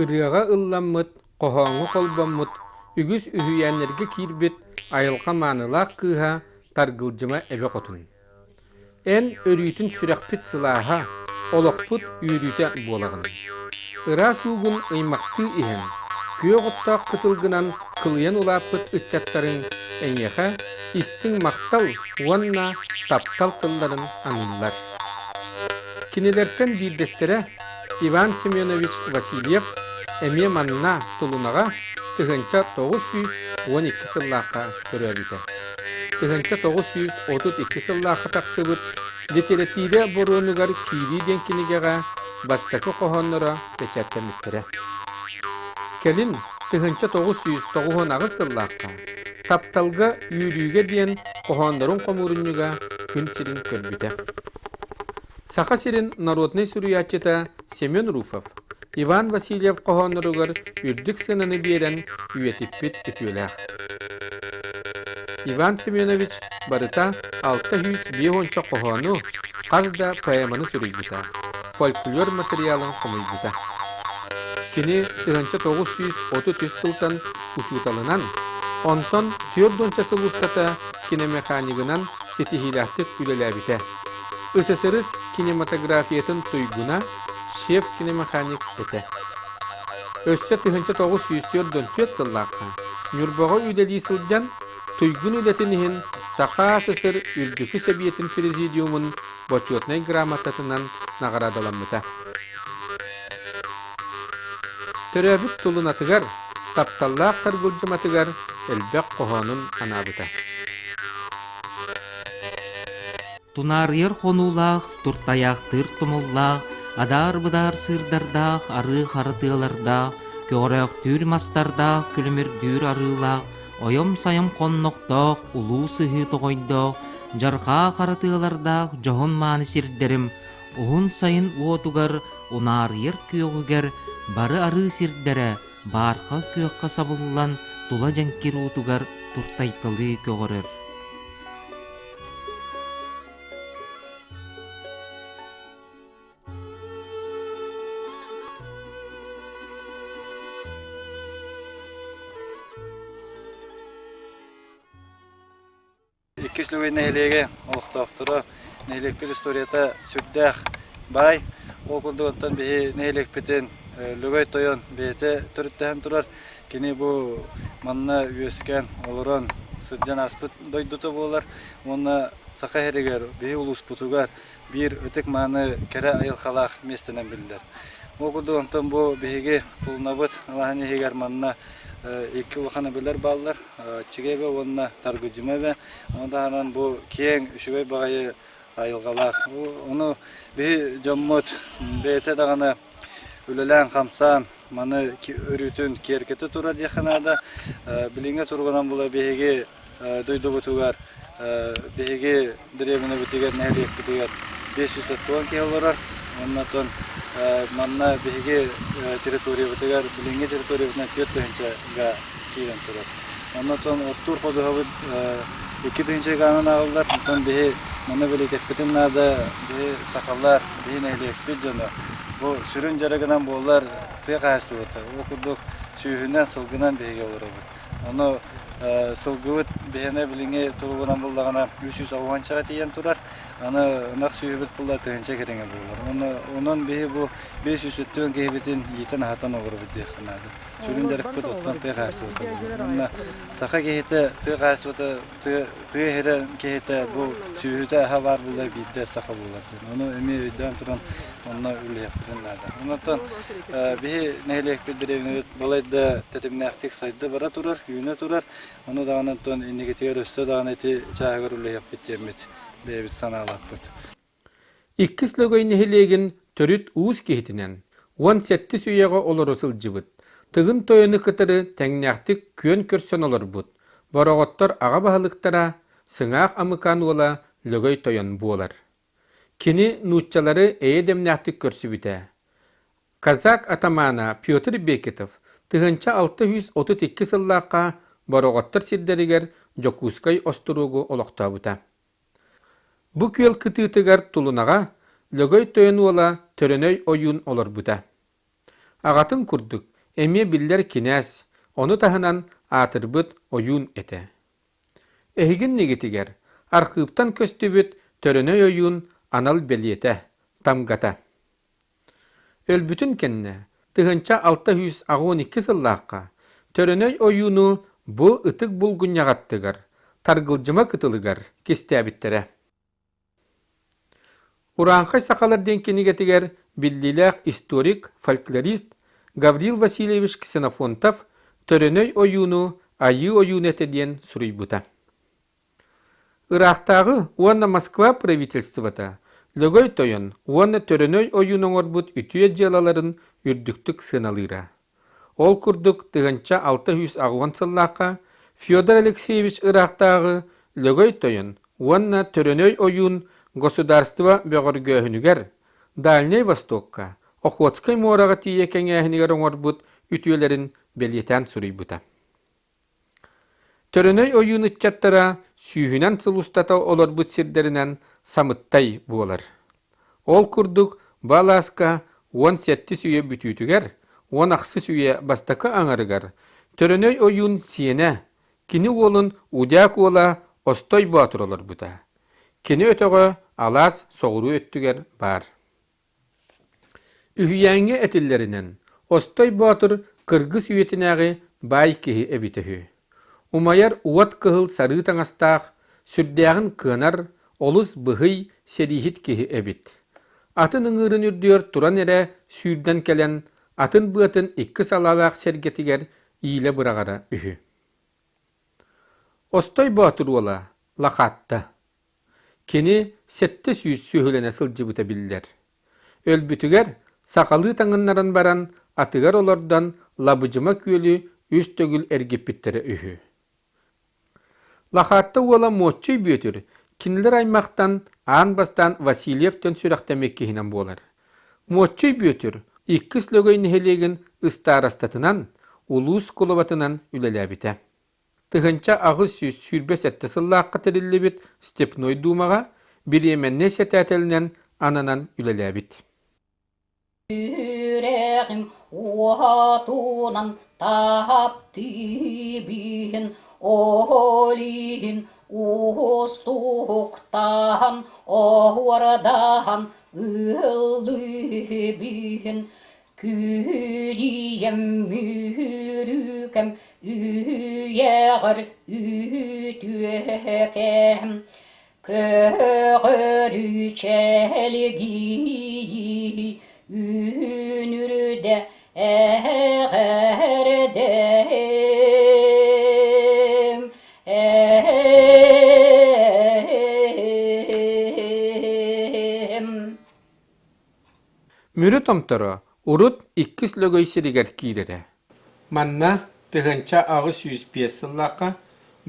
Ырыаҕа ылламмыт, хоһооҥҥо холбоммут, үгүс үһүйээннэргэ киирбит айылҕа маанылаах кыыһа Таргылдьыма эбэ хотун. Эн өрүүтүн сүрэхпит сылааһа, олохпут үөрүүтэ буолаҕын. Ыраас уугун ыймахтыы иһэн, күөх оттоох кытылгынан кылыйан улааппыт ыччаттарыҥ эйиэхэ истиҥ махтал уонна таптал тылларын аныыллар. Кинилэртэн биирдэстэрэ Иван Семенович Васильев эмиэ манна Тулунаҕа 1912 сыллаахха төрөөбүтэ. 1932 сыллаахха тахсыбыт «Литэрэтиирэ боруонугар киирии» диэн кинигэҕэ бастакы хоһоонноро бэчээттэммиттэрэ. Кэлин 1998 сыллаахха «Тапталга үөрүүгэ» диэн хоһооннорун хомуурунньуга күн сирин көрбүтэ. Саха сирин народнай суруйааччыта Семен Руфов Иван Васильев хоһоонноругар үрдүк сыананы биэрэн үйэтиппит үтүөлээх. Иван Семенович барыта 650 хоһоону, хас да поэманы суруйбута, фольклор материалын хомуйбута. Кини 1933 сылтан учууталынан, онтон 40 сыл устата киномеханигынан ситиһиилээхтик үлэлээбитэ. СССР кинематографиятын туйгуна, шеф-киномеханик этэ. Өссө 1944 сыллаахха Ньурбаҕа үлэлии сылдьан, туйгун үлэтин иһин Саха СССР Үрдүкү Сэбиэтин Президиумун Бочуотунай грамотатынан наҕараадаламмыта. Төрөөбүт Тулунатыгар, тапталлаах Таргылдьыматыгар элбэх хоһоонун анаабыта. Тунаарыйар хонуулаах, туртайаахтыыр тумуллаах, адаар-быдаар сыырдардаах, арыы хара тыалардаах, көҕөрөөхтүүр мастардаах, күлүмүрдүүр арыылаах, ойом-сайым хоннохтоох, улуу сыһыы тоҕойдоох, дьарҕаа хара тыалардаах дьоһун-мааны сирдэрим уһун сайын уотугар, унаарыйар күөҕүгэр бары арыы сирдэрэ баархал күөххэ сабыллан тула дьэҥкир уутугар туртайталыы көҕөрөр. Иккис Лөгөй нэһилиэгэ олохтоохторо нэһилиэкпит историята сүрдээх баай. Ол курдук оттон биһи нэһилиэкпитин Лөгөй Тойон бэйэтэ төрүттэһэн турар. Кини бу манна үөскээн, олорон, сылдьан ааспыт дойдута буолар. Уонна Саха сиригэр, биһи улууспутугар биир ытык-мааны кэрэ айылҕалаах миэстэнэн биллэр. Ол курдук онтон бу биһиги Тулунабыт алааһын иһигэр манна икки улахан эбэлэр бааллар. Чигэ эбэ уонна Таргыдьыма эбэ. Ону таһынан бу киэҥ, үчүгэй баҕайы айылҕалаах. Ону биһи дьоммут бэйэтэ даҕаны үлэлээн-хамсаан маны өрүүтүн киэргэтэ турар диэххэ наада. Билиҥҥи туругунан була биһиги дойдубутугар, биһиги дэриэбинэбитигэр, нэһилиэкпитигэр 570 киһи олорор. Оннотон манна биһиги территориябытыгар, билиҥҥи территориябытынан 4 тыһыынча киирэн турар. Оннотон оттуур ходуһабыт 2 тыһыынча гаанан ааҕыллар. Онтон биһи манна бэлиэтэппитин наада, биһи сахалар, биһи нэһилиэкпит дьоно бу сүрүн дьарыгынан буолар тыа хаһаайыстыбата. Ол курдук сүүһүнэн, сылгынан биһиги олоробут. Ону сылгыбыт биһиэнэ билиҥҥи туругунан буллаҕына 360-чаҕа тиийэн турар. Аны ынах сүөһүбүт булла тыһыынча кэриҥэ буолар. Ону онон биһи бу 570 киһибитин иитэн-аһатан олоробут диэххэ наада. Сүрүн дьарыкпыт оттон тыа хаһаайыстыбата буолар. Уонна саха киһитэ тыа хаһаайыстыбата тыа тыа иһирэ киһитэ бу сүөһүтэ аһа баар буолар биирдэ саха буолар диэн. Ону эмиэ өйдөөн туран онно үлэлиэхпитин наада. Онтон биһи нэһилиэкпит дэриэбинэбит балайда тэтимнээхтик сайда бара турар, үүнэ турар. Ону даҕаны оттон инникитигэр өссө даҕаны ити чааһыгар үлэлиэхпит диэммит бэйэбит санаалаахпыт. Иккис Лөгөй нэһилиэгин төрүт уус киһитинэн 17-ис үйэҕэ олоро сылдьыбыт, Тыгын Тойону кытары тэҥнээхтик күөн көрсөн олорбут, Бороҕоттор аҕа баһылыктара Сыҥаах Амыкаан уола Лөгөй Тойон буолар. Кини нууччалары эйэ дэмнээхтик көрсүбүтэ. Казак атамаана Петр Бекетов 1632 сыллаахха Бороҕоттор сирдэригэр Дьокуускай остуруогу олохтообута. Бу күөл кытыытыгар Тулунаҕа Лөгөй Тойон уола Төрөнөй ойуун олорбута. Аҕатын курдук, эмиэ биллэр кинээс, ону таһынан аатырбыт ойуун этэ. Эһигин нигитигэр архыыптан көстүбүт Төрөнөй ойуун анал бэлиэтэ, тамгата. Өлбүтүн кэннэ 1682 сыллаахха Төрөнөй ойууну бу ытык булгунньаҕаттыгар Таргылдьыма кытылыгар кистээбиттэрэ. Урааҥхай сахалар диэн кинигэтигэр биллиилээх историк, фольклорист Гаврил Васильевич Ксенофонтов Төрөнөй ойууну Айыы ойууна этэ диэн суруйбута. Ыраахтааҕы уонна Москва правительствота Лөгөй Тойон уонна Төрөнөй ойуун оҥорбут үтүө дьыалаларын үрдүктүк сыаналыыра. Ол курдук 1680 сыллаахха Федор Алексеевич ыраахтааҕы Лөгөй Тойон уонна Төрөнөй ойуун государство бөҕөргөөһүнүгэр Дальнай Востокка, Охотскай муораҕа тиийэ кэҥээһинигэр оҥорбут үтүөлэрин бэлиэтээн суруйбута. Төрөнөй ойуун ыччаттара сүүһүнэн сыл устата олорбут сирдэринэн Самыттай буолар. Ол курдук бу алааска 17-ис үйэ бүтүүтүгэр, 16-ыс үйэ бастакы аҥарыгар Төрөнөй ойуун сиэнэ, кини уолун Удяк уола Остой Боотур олорбута. Кини өтөҕө алаас соҕуруу өттүгэр баар. Үһүйээҥҥэ этиллэринэн, Остой Боотур кыргыс үйэтинээҕи баай киһи эбитэ үһү. Умайар уот кыһыл сарыы таҥастаах, сүрдээҕин кыанар, олус быһый, сэрииһит киһи эбит. Атын ыҥыырын үрдүгэр туран эрэ сүүрдэн кэлэн, атын быатын икки салаалаах сэргэтигэр иилэ быраҕара үһү. Остой Боотур уола Лахаатта Кини 700 сүөһүлэнэ сылдьыбыта биллэр. Өлбүтүгэр сахалыы таҥыннаран баран атыгар олордон Лабыдьыма күөлү үс төгүл эргиппиттэрэ үһү. Лахаатта уола Муоччуй Бүөтүр кинилэр аймахтан аан бастаан Васильев-тэн сүрэхтэммит киһинэн буолар. Муоччуй Бүөтүр Иккис Лөгөй нэһилиэгин ыстаарастатынан, улуус кулубатынан үлэлээбитэ. 1827 сыллаахха тэриллибит Степной Думаҕа бириэмэннэй сэтээтэлинэн ананан үлэлээбит. Сүрэҕим уотунан таптыыбын, ол иһин уустуктаан, оһуордаан ыллыыбын. Күлүйэм мүрүкэм үйэҕэр үтүөкэм Көҕөрү чэлгийи үүнүрдэ эҕэрдэм эм. Мүрү томторо урут Иккис Лөгөй сиригэр киирэрэ. Манна 1805 сыллаахха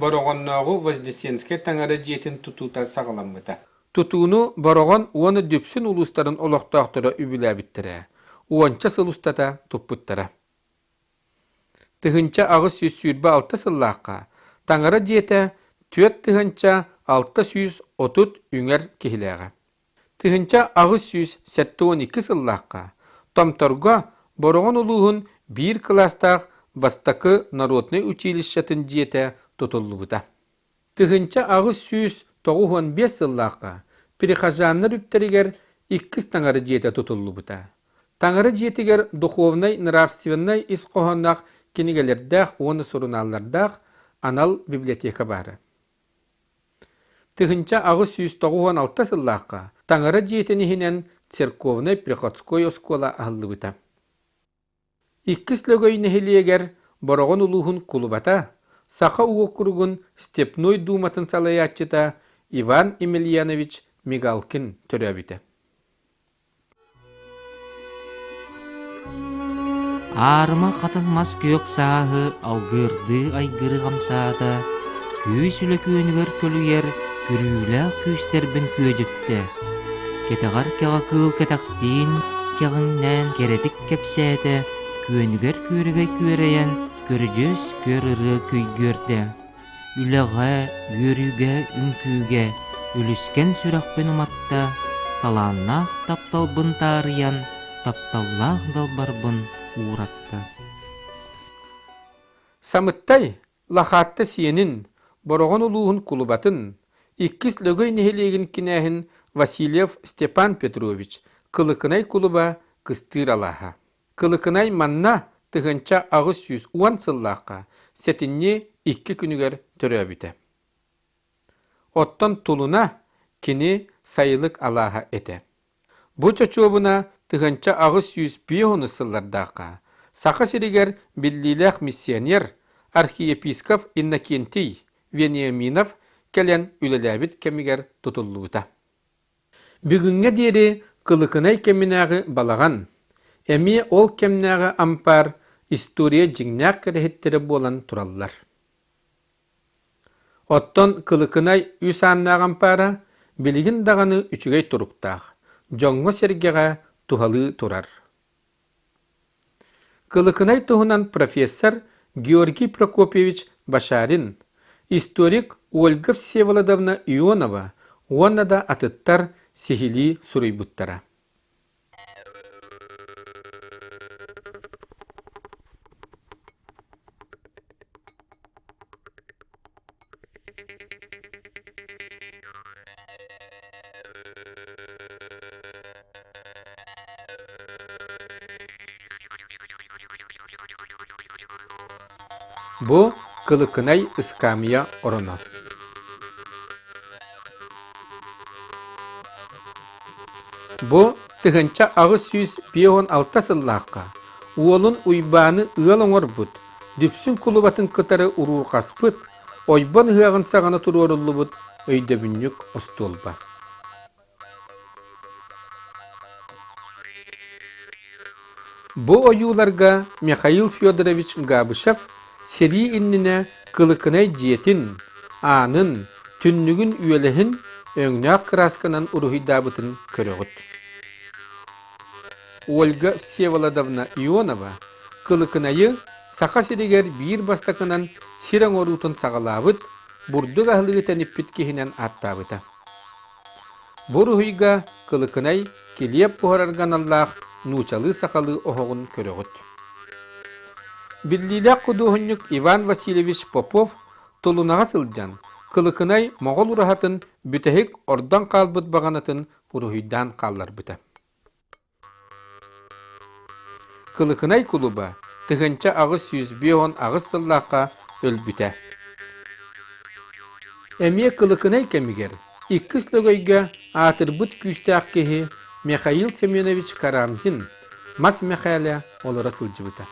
Бороҕоннооҕу Вознесенскэй таҥара дьиэтин тутуута саҕаламмыта. Тутууну Бороҕон уонна Дүпсүн улуустарын олохтоохторо үбүлээбиттэрэ, уонча сыл устата туппуттара. 1826 сыллаахха таҥара дьиэтэ 4630 үҥэр киһилээҕэ. 1872 сыллаахха Томторго Бороҕон улууһун биир кылаастаах бастакы народнай училищетын дьиэтэ тутуллубута. 1895 сыллаахха прихожаннар үптэригэр иккис таҥара дьиэтэ тутуллубута. Таҥара дьиэтигэр духовнай-нравственнай ис хоһоонноох кинигэлэрдээх уонна сурунааллардаах анал библиотека баара. 1896 сыллаахха таҥара дьиэтин иһинэн церковнай-приходской оскуола аһыллыбыта. Иккис Лөгөй нэһилиэгэр Бороҕон улууһун кулубата, Саха уокуругун Степной Дууматын салайааччыта Иван Емельянович Мигалкин төрөөбүтэ. Аарыма хатыҥ мас күөх сааһы алгыырдыы айгырыы хамсаата, күүс үлэ күөнүгэр көлүйэр күрүүлээх күүстэрбин күөдьүттэ. Кэтэҕэр кэҕэ кыыл кэтэхтиин кэҕиҥнээн кэрэтик кэпсээтэ, күөнүгэр күөрэгэй күөрэйэн көрүдьүөс көр ырыа күйгүөрдэ. Үлэҕэ, үөрүүгэ, үҥкүүгэ үлүскэн сүрэхпин уматта, талааннаах тапталбын таарыйан, тапталлаах далбарбын ууратта. Самыттай Лахаатта сиэнин, Бороҕон улууһун кулубатын, Иккис Лөгөй нэһилиэгин кинээһин Васильев Степан Петрович Кылыкынай кулуба кыстыыр алааһа. Кылыкынай манна 1810 сыллаахха сэтинньи икки күнүгэр төрөөбүтэ. Оттон Тулуна кини сайылык алааһа этэ. Бу чочуобуна 1805 сыллардаахха Саха сиригэр биллиилээх миссионер, архиепископ Иннокентий Вениаминов кэлэн үлэлээбит кэмигэр тутуллубута. Бүгүҥҥэ диэри Кылыкынай кэминээҕи балаҕан, эмиэ ол кэмнээҕи ампаар история дьиҥнээх кэрэһиттэрэ буолан тураллар. Оттон Кылыкынай үс ааннаах ампаара билигин даҕаны үчүгэй туруктаах, дьоҥҥо-сэргэҕэ туһалыы турар. Кылыкынай туһунан профессор Георгий Прокопьевич Башарин, историк Ольга Всеволодовна Ионова уонна да атыттар сиһилии суруйбуттара. Бу Кылыкынай ыскаамыйа ороно. Бу 1856 сыллаахха уолун Уйбааны ыал оҥорбут, Дүпсүн кулубатын кытары уруурҕаспыт, ойбон ыһыаҕын саҕана туруоруллубут өйдөбүнньүк остуолба. Бу ойууларга Михаил Федорович Габышев сэрии иннинэ Кылыкынай дьиэтин, аанын, түннүгүн үөлэһин өҥнөөх кыраасканан уруһуйдаабытын көрөҕүт. Ольга Всеволодовна Ионова Кылыкынайы Саха сиригэр биир бастакынан сир оҥоруутун саҕалаабыт, бурдук аһылыгы тэниппит киһинэн ааттаабыта. Бу уруһуйга Кылыкынай килиэп буһарарга аналлаах нуучалыы-сахалыы оһоҕун көрөҕүт. Биллиилээх худуоһунньук Иван Васильевич Попов Тулунаҕа сылдьан, Кылыкынай Моҕол ураһатын бүтэһик ордон хаалбыт баҕанатын уруһуйдаан хаалларбыта. Кылыкынай кулуба 1858 сыллаахха өлбүтэ. Эмиэ Кылыкынай кэмигэр иккис Лөгөйгө аатырбыт күүстээх киһи Михаил Семенович Карамзин Мас Мэхээлэ олоро сылдьыбыта.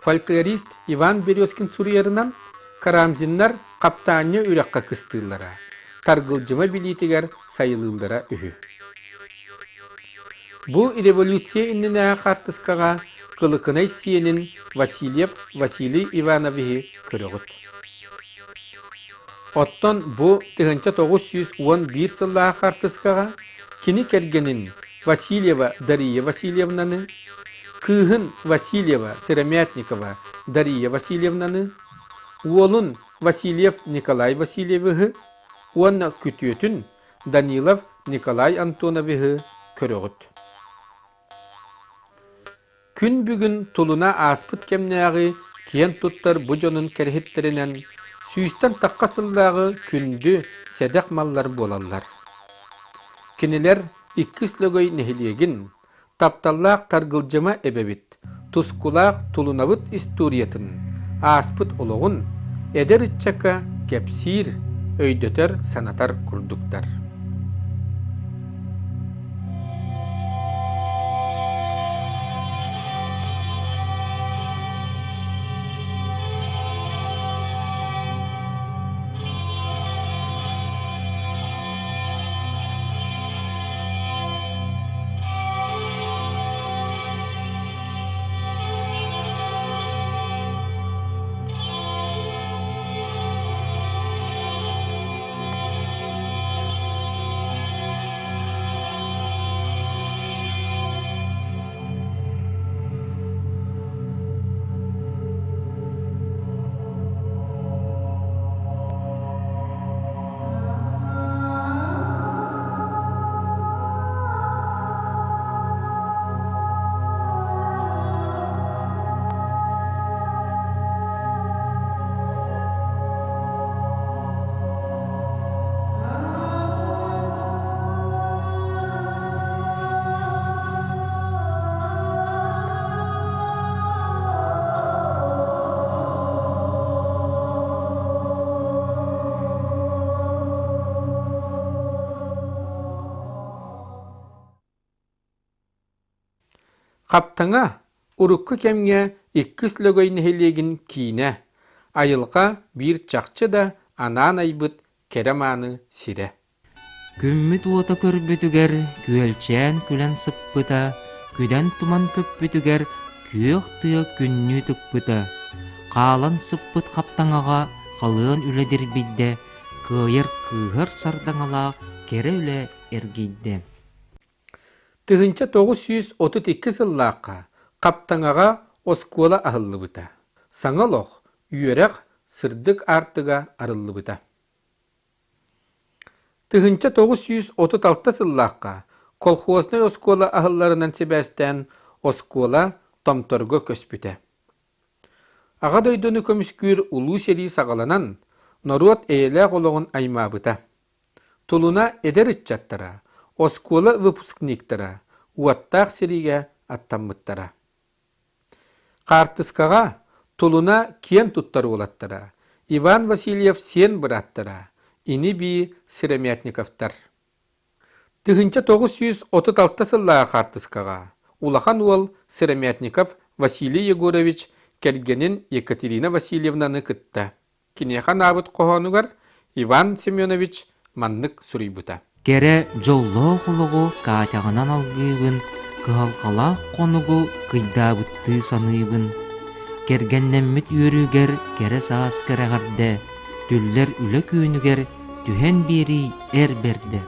Фольклорист Иван Березкин суруйарынан, Карамзиннар Хаптаанньа үрэххэ кыстыыллара, Таргылдьыма билиитигэр сайылыыллара үһү. Бу революция иннинээҕи хаартыскаҕа Кылыкынай сиэнин Васильев Василий Ивановиһы көрөҕүт. Оттон бу 1911 сыллаах хаартыскаҕа кини кэргэнин Васильева Дария Васильевнаны, кыыһын Васильева Сыромятникова Дария Васильевнаны, уолун Васильев Николай Васильевиһы уонна күтүөтүн Данилов Николай Антоновиһы көрөҕүт. Күн бүгүн Тулуна ааспыт кэмнээҕи киэн туттар бу дьонун кэрэһиттэринэн сүүстэн тахха сыллааҕы күндү, сэдэх маллар буолаллар. Кинилэр Иккис Лөгөй нэһилиэгин, Тапталлаах Таргылдьыма эбэбит, тускулаах Тулунабыт историятын, ааспыт олоҕун эдэр ыччакка кэпсиир, өйдөтөр, санатар курдуктар. Хаптаҥа урукку кэмҥэ Иккис Лөгөй нэһилиэгин киинэ, айылҕа биир чахчы да анаан айбыт кэрэ-мааны сирэ. Күммүт уота көрбүтүгэр күөлчээн күлэн сыппыта, күдэн туман көппүтүгэр күөх тыа күннүү тыкпыта, хаалан сыппыт хаптаҥаҕа халыан үлэ дирбийдэ, кыайар кыыһар сардаҥалаах кэрэ үлэ эргийдэ. 1932 сыллаахха Хаптаҥаҕа оскуола аһыллыбыта. Саҥа олох, үөрэх, сырдык аартыга арыллыбыта. 1936 сыллаахха колхознай оскуола аһылларынан сибээстээн оскуола Томторго көспүтэ. Аҕа дойдуну көмүскүүр Улуу сэрии саҕаланан, норуот эйэлээх олоҕун аймаабыта. Тулуна эдэр ыччаттара, оскуола выпускниктара уоттаах сэриигэ аттаммыттара. Хаартыскаҕа Тулуна киэн туттар уолаттара Иван Васильев сиэн бырааттара, ини-бии Сыромятниковтар. 1936 сыллааҕы хаартыскаҕа улахан уол Сыромятников Василий Егорович кэргэнин Екатерина Васильевнаны кытта Киниэхэ анаабыт хоһоонугар Иван Семенович маннык суруйбута. Кэрэ дьоллоох олоҕу Катяҕынан алгыыбын, кыһалҕалаах хонугу кыйдаабыттыы саныыбын. Кэргэннэммит үөрүүгэр кэрэ саас кэрэҕэрдэ, түллэр үлэ күөнүгэр түһэн биэрии эр бэрдэ.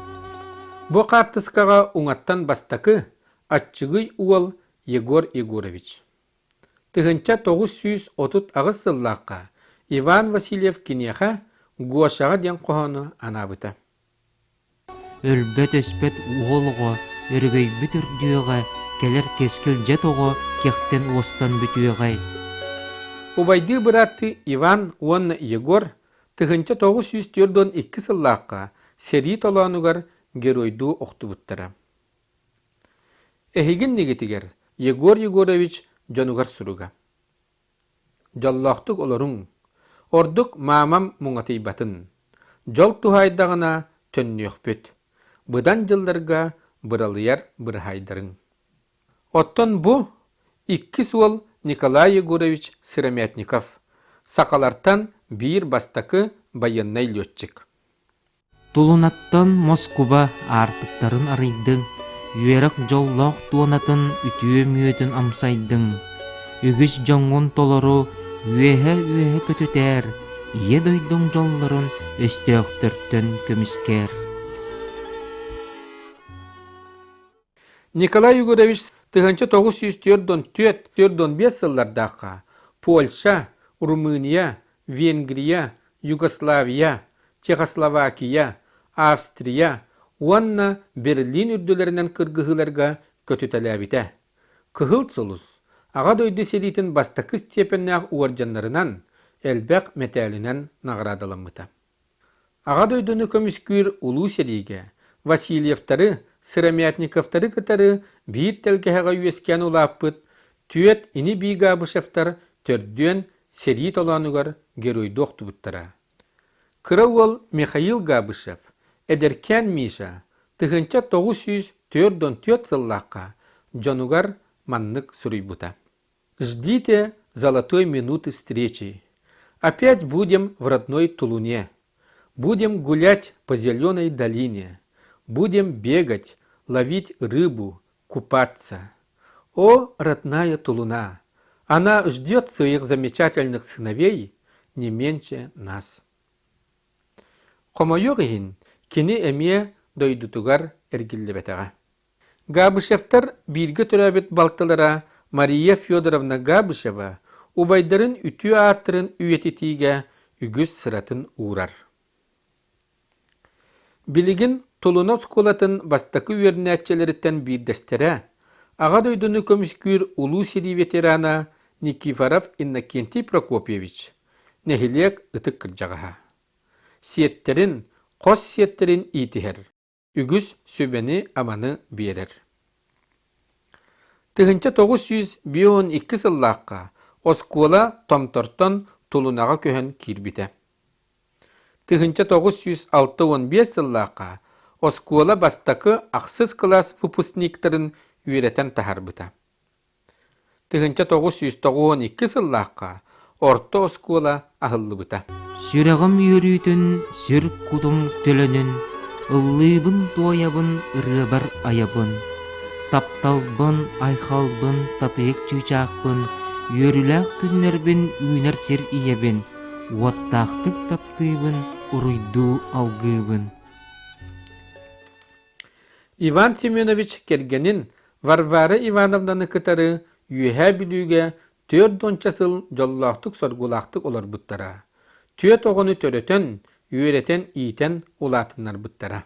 Бу хаартыскаҕа уҥаттан бастакы аччыгый уол Егор Егорович. 1938 сыллаахха Иван Васильев киниэхэ «Гошаҕа» диэн хоһоону анаабыта. Өлбөт-өспөт уол оҕо өрөгөйбүт үрдүөҕэ, кэлэр кэскил дьэ тоҕо кэхтэн уостан бүтүөҕэй. Убайдыы бырааттыы Иван уонна Егор 1942 сыллаахха сэрии толоонугар геройдуу охтубуттара. Эһиги иннигитигэр Егор Егорович дьонугар суруга: «Дьоллоохтук олоруҥ, ордук маамам муҥатыйбатын, дьол туһаайдаҕына төннүөхпүт, быдан дьылларга быралыйар быраһаайдарыҥ». Оттон бу иккис уол Николай Егорович Сыромятников, сахалартан биир бастакы байыаннай летчик. Тулунаттан Москуба аартыктарын арыйдыҥ, үөрэх дьоллоох туонатын үтүө мүөтүн амсайдыҥ, үгүс дьоҥҥун толору үөһэ-үөһэ көтүтээр, Ийэ дойдуҥ дьоллорун өстөөхтөртөн көмүскээр. Николай Егорович 1944-45 сыллардаахха Польша, Румыния, Венгрия, Югославия, Чехословакия, Австрия уонна Берлин үрдүлэринэн кыргыһыыларга көтүтэлээбитэ. Кыһыл Сулус Аҕа дойду сэриитин бастакы степеннээх уордьаннарынан, элбэх мэтээлинэн наҕараадаламмыта. Аҕа дойдуну көмүскүүр Улуу сэриигэ Васильевтары, Сыромятниковтары кытары биир тэлгэһэҕэ үөскээн улааппыт түөрт ини-бии Габышевтар төрдүөн сэрии толоонугар геройдуу охтубуттара. Кыра уол Михаил Габышев, эдэркээн Миша 1944 сыллаахха дьонугар маннык суруйбута: Ждите золотой минуты встречи. Опять будем в родной Тулуне. Будем гулять по зеленой долине. Будем бегать, ловить рыбу, купаться. О, родная Тулуна! Она ждет своих замечательных сыновей не меньше нас. Хомойуох иһин, кини эмиэ дойдутугар эргиллибэтэҕэ. Габышевтар бииргэ төрөөбүт балтылара Мария Федоровна Габышева убайдарын үтүө ааттарын үйэтитиигэ үгүс сыратын уурар. Билигин Тулуна оскуолатын бастакы үөрэнээччилэриттэн биирдэстэрэ, Аҕа дойдуну көмүскүүр Улуу сэрии ветерана Никифоров Иннокентий Прокопьевич, нэһилиэк ытык кырдьаҕаһа. Сиэттэрин, хос сиэттэрин иитиһэр. үгүс сүбэни-аманы биэрэр. 1952 сыллаахха оскуола Томтортон Тулунаҕа көһөн киирбитэ. 1965 сыллаахха оскуола бастакы ахсыс кылаас выпускниктарын үөрэтэн таһаарбыта. 1992 сыллаахха орто оскуола аһыллыбыта. Сүрэҕим үөрүүтүн, сүр кутум төлөнүн, ыллыыбын-туойабын, ырыабар айабын. Тапталбын, айхалбын, татыйык чыычаахпын, үөрүүлээх күннэрбин үүнэр сир ийэбин, уоттаахтык таптыыбын, уруйдуу алгыыбын. Иван Семенович кэргэнин Варвара Ивановнаны кытары Үөһээ Бүлүүгэ 40 сыл дьоллоохтук-соргулаахтык олорбуттара. Түөрт оҕону төрөтөн, үөрэтэн-иитэн улаатыннарбыттара.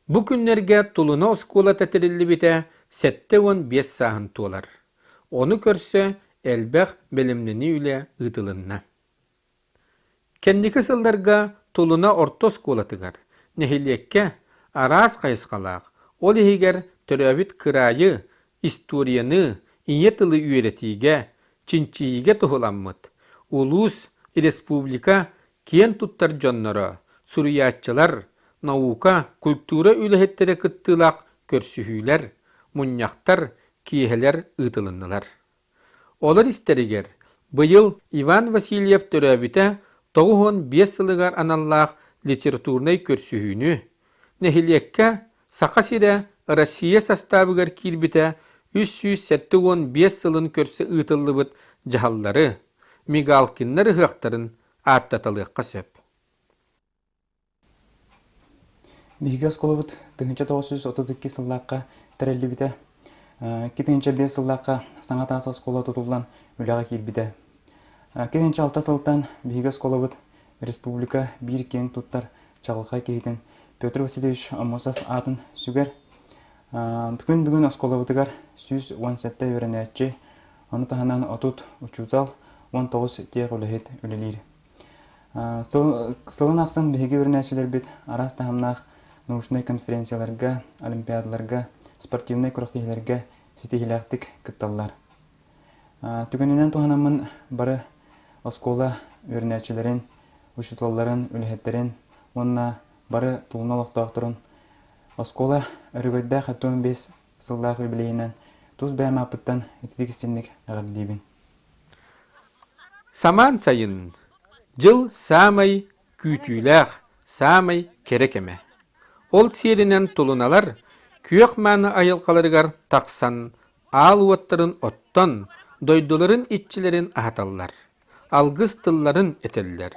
Бу күннэргэ Тулуна оскуолата тэриллибитэ 75 сааһын туолар. Ону көрсө элбэх бэлэмнэнии үлэ ыытылынна. Кэнники сылларга Тулуна орто оскуолатыгар, нэһилиэккэ араас хайысхалаах, ол иһигэр төрөөбүт кыраайы, историяны, ийэ тылы үөрэтиигэ, чинчийиигэ туһуламмыт улуус, республика киэн туттар дьонноро, суруйааччылар, наука, культура үлэһиттэрэ кыттыылаах көрсүһүүлэр, мунньахтар, киэһэлэр ыытылыннылар. Олор истэригэр быйыл Иван Васильев төрөөбүтэ 95 сылыгар аналлаах литературнай көрсүһүүнү, нэһилиэккэ Саха сирэ Россия састаабыгар киирбитэ 375 сылын көрсө ыытыллыбыт дьаһаллары, Мигалкиннар ыһыахтарын ааттаталыахха сөп. Биһиги оскуолабыт 1932 сыллаахха тэриллибитэ. 2005 сыллаахха саҥа таас оскуола тутуллан үлэҕэ киирбитэ. 2006 сылтан биһиги оскуолабыт республика биир киэҥ туттар чаҕылхай киһитин Петр Васильевич Аммосов аатын сүгэр. Күн бүгүн оскуолабытыгар 117 үөрэнээччи, ону таһынан 30 учуутал, 19 тех үлэһит үлэлиир. Сылын ахсын биһиги үөрэнээччилэрбит араас таһымнаах научнай конференцияларга, олимпиадаларга, спортивнай күрэхтэһиилэргэ ситиһиилээхтик кытталлар. Түгэнинэн туһанаммын бары оскуола үөрэнээччилэрин, учууталларын, үлэһиттэрин уонна бары Тулуна олохтоохторун оскуола өрөгөйдөөх 75 сыллаах юбилейынан тус бэйэм ааппыттан ититик истинник эҕэрдэлиибин. Самаан сайын дьыл саамай күүтүүлээх, саамай кэрэ кэмэ. Ол сиэринэн тулуналар күөх мааны айылҕаларыгар тахсан аал уоттарын оттон, дойдуларын иччилэрин аһаталлар, алгыс тылларын этэллэр,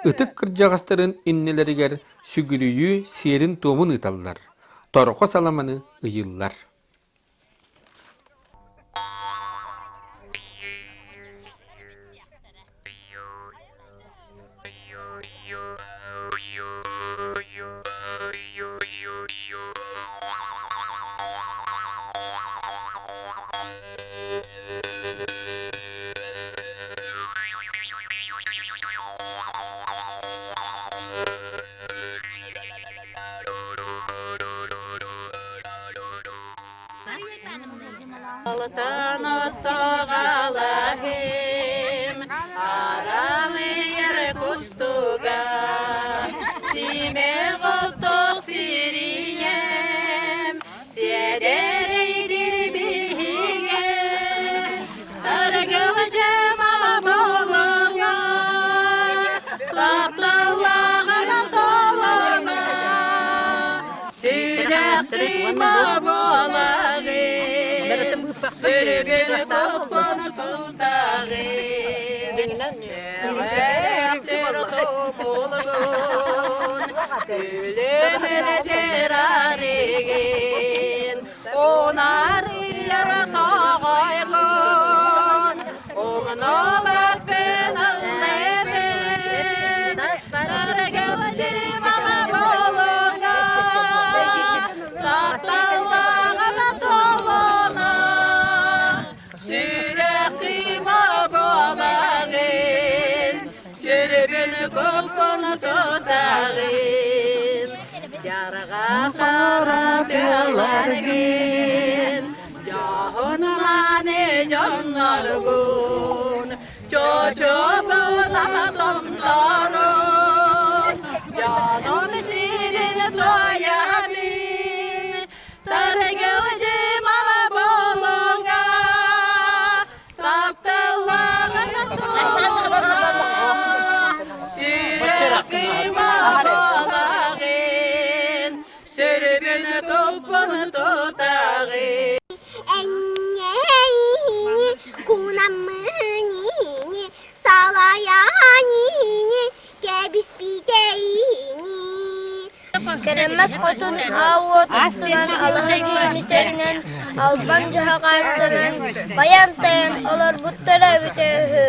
ытык кырдьаҕастарын иннилэригэр сүгүрүйүү сиэрин-туомун ыыталлар, торҕо саламаны ыйыыллар. Алтан оттоҕалаһым, аралыйар кустуга, симэх оттох сирийэм, сиэдэрэй биһигэ, таргылдьыма болоҥо, тапталлааҕын толоно, Сүрэх тыыма буолаҕын, сүргүн топпун култаҕын, үөрэхтэр тумулгун, күлүмүнэтэр арыгын, унарыйар тоҕойгун, умнуллубат. Уратыларгын, дьоһун мааны дьонноргун, чочобуна томторун, дьонум сирин туойабын, таргылдьымала болуҥа, тапталлааҕын тула, сүрэх кыыма буолаҕын, Сүрүбүн туппун тутаҕын. Энньэйини, кунаммынини, салайанини, кэбиспитэйини. Кэрэмэс хотун аал уот аттынан алаһа дьиэни тэринэн, албан дьаһах ааттанан, байан тайан олорбуттара эбитэ үһү.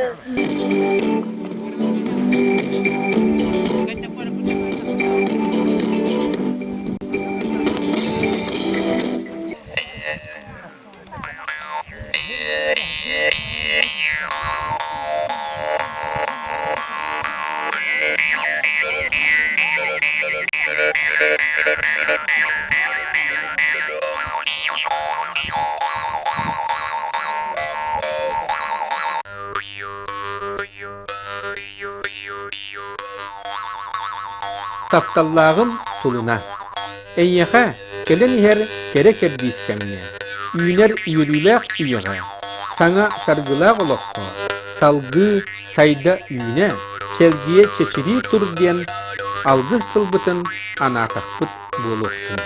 Тапталлааҕым тулуна. Эйиэхэ кэлэн иһэр кэрэ кэрдиис кэмҥэ, үүнэр үөрүүлээх үйэҕэ, саҥа саргылаах олоххо салгыы сайда үүнэ, чэлгийэ чэчирии тур диэн алгыс тылбытын анаатахпыт буолуохтун.